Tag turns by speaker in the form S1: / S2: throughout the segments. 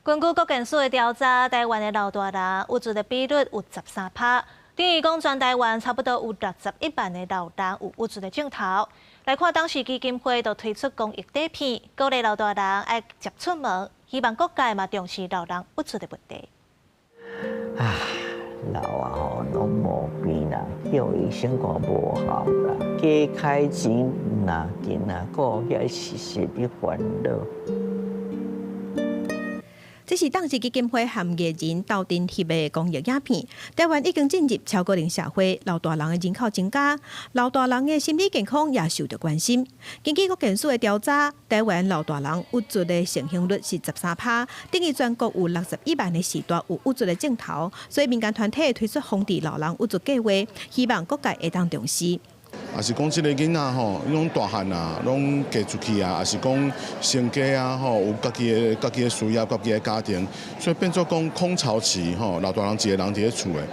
S1: 根據國健署的調查，台灣的老大人鬱卒的比率有13趴，等於講全台灣差不多有61萬的老人有鬱卒的症頭。來看當時基金會就推出公益短片，鼓勵老大人愛捷出門，希望各界嘛重視老人鬱卒的問題。
S2: 啊，老啊吼，攏無病啦，叫醫生講無效啦，加開錢毋若緊啊，顧遐時時佇煩惱。
S3: 這是當時基金會和藝人鬥陣翕的公益影片。台灣已經進入超高齡社會，老大人的人口增加，老大人的心理健康也受到關心。根據國健署的調查，台灣老大人鬱卒的盛行率是13趴，等於全國有61萬的序大有鬱卒的症頭，所以民間團體推出防治老人鬱卒計劃，希望各界會當重視。
S4: 也是講這個囡仔吼，攏大漢啊，攏嫁出去啊，也是講成家啊吼，有家己的事業、家己的家庭，所以變做講空巢期吼，老大人一個人佇咧厝的，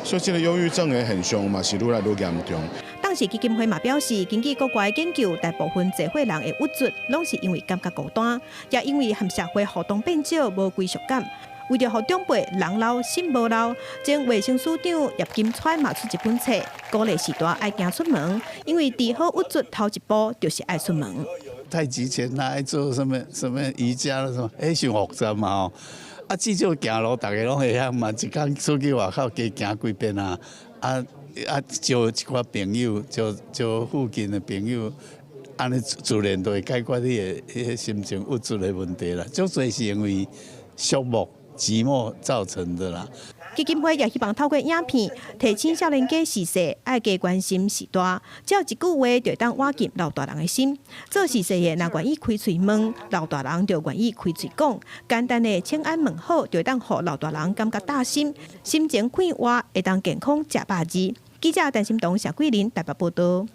S4: 所以這個憂鬱症的現象嘛是愈來愈嚴重。
S3: 當時基金會嘛表示，根據國外研究，大部分濟歲人會鬱卒，攏是因為感覺孤單，也因為和社會互動變少，無歸屬感。為著予長輩人老心無老，前衛生署長葉金川嘛出一本冊，鼓勵序大愛行出門，因為治好鬱卒頭一步就是愛出門。
S5: 太極拳啊，愛做什麼什麼瑜伽啦什麼，彼傷複雜嘛吼。啊，至少行路逐家攏會曉嘛，一工出去外口加行幾遍啊，啊啊，招一寡朋友，招招附近的朋友，按呢自然就會解決你的彼個心情鬱卒的問題啦。足濟是因為寂寞、寂寞造成的啦。
S3: 基金會也希望透過影片提醒少年家時勢愛加關心序大，只要一句話就會當挖進老大人的心。做序細的若願意開喙問，老大人就願意開喙講。簡單的請安問好，就會當予老大人感覺貼心，心情快活，會當健康食百二。記者陳心彤、謝桂林台北報道。